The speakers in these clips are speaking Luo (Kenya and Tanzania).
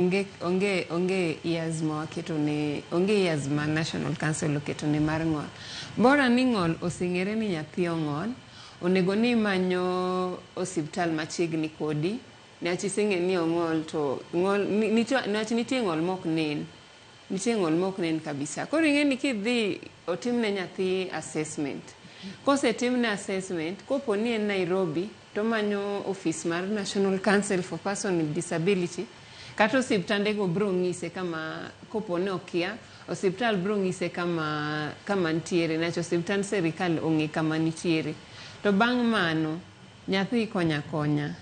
Onge, onge, onge years ma waketo ne, onge years ma National Council oketo ne mar ng'ol. Bora ni ng'ol oseng'ere ni nyathi ong'ol, onego ni imanyo osiptal machiegni kodi, niwach iseng'e ni ong'ol to ng'ol, nitie, niwach nitie ng'ol mok nen. Nitie ng'ol mok nen kabisa. Koro ing'e ni kidhi otimne nyathi assessment. Kosetimne assessment, kopo ni en Nairobi, tomanyo ofis mar National Council for Person with Disability, kata osiptandego bro ng'ise kama, kopo ni okia, osiptal bro ng'ise kama, kama nitiere, niwach osiptand sirikal ong'e kama nitiere. To bang' mano, nyathi ikonyo akonya.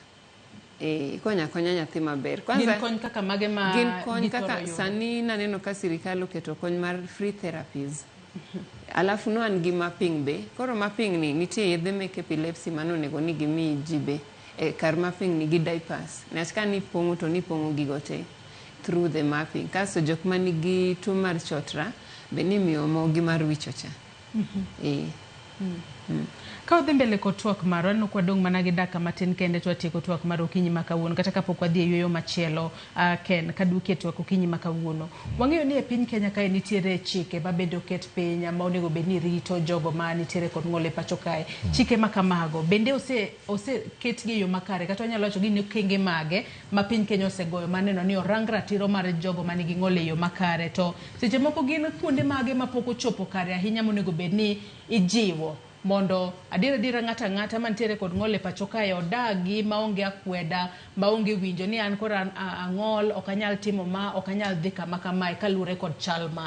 Eh, ikonyo akonya nyathi maber. Kwanza, Gin kony kaka mage ma gin kony githoro kaka yudo? Sani naneno ka sirikal oketo kony mar free therapies. Alafu ne wan gi mapping be. Koro mapping ni nitie yedhe mek epilepsy mane onego ni gimi ji be. E kar mapping ni gi diapers. Niwach ka nipong'o to nipong'o gigo te through the mapping. Kasto jok manigi tuo mar chotra be nimiyo mogi mar wicho cha. Eh. Ka wadhi mbele kod twak marwa, aneno ka wadong' mana gi dakika matin kende to watieko twak mar okinyi ma kawuono kata kapok wadhi e yueyo machielo. Ken, kaduoki e twak okinyi ma kawuono. Wang'eyo ni e piny Kenya kae nitiere chike ma bende oket piny ma onego bed ni rito jogo ma nitiere kod ng'ol e pacho kae. Chike ma kamago bende ose oseketgi e yo makare kata wanyalo wacho ni okenge mage ma piny Kenya osegoyo mar neno ni orang ratiro mar jogo ma nigi ng'ol e yo makare to seche moko gin kuonde mage ma pok ochopo kare ahinya monego bed ni ijiwo mondo adier adiera ng'ato ang'ata mantiere kod ng'ol e pacho kae odagi maonge akweda maonge winjo ni an koro ang'ol ok anyal timo ma ok anyal dhi kama kamae kaluwore kod chal mara.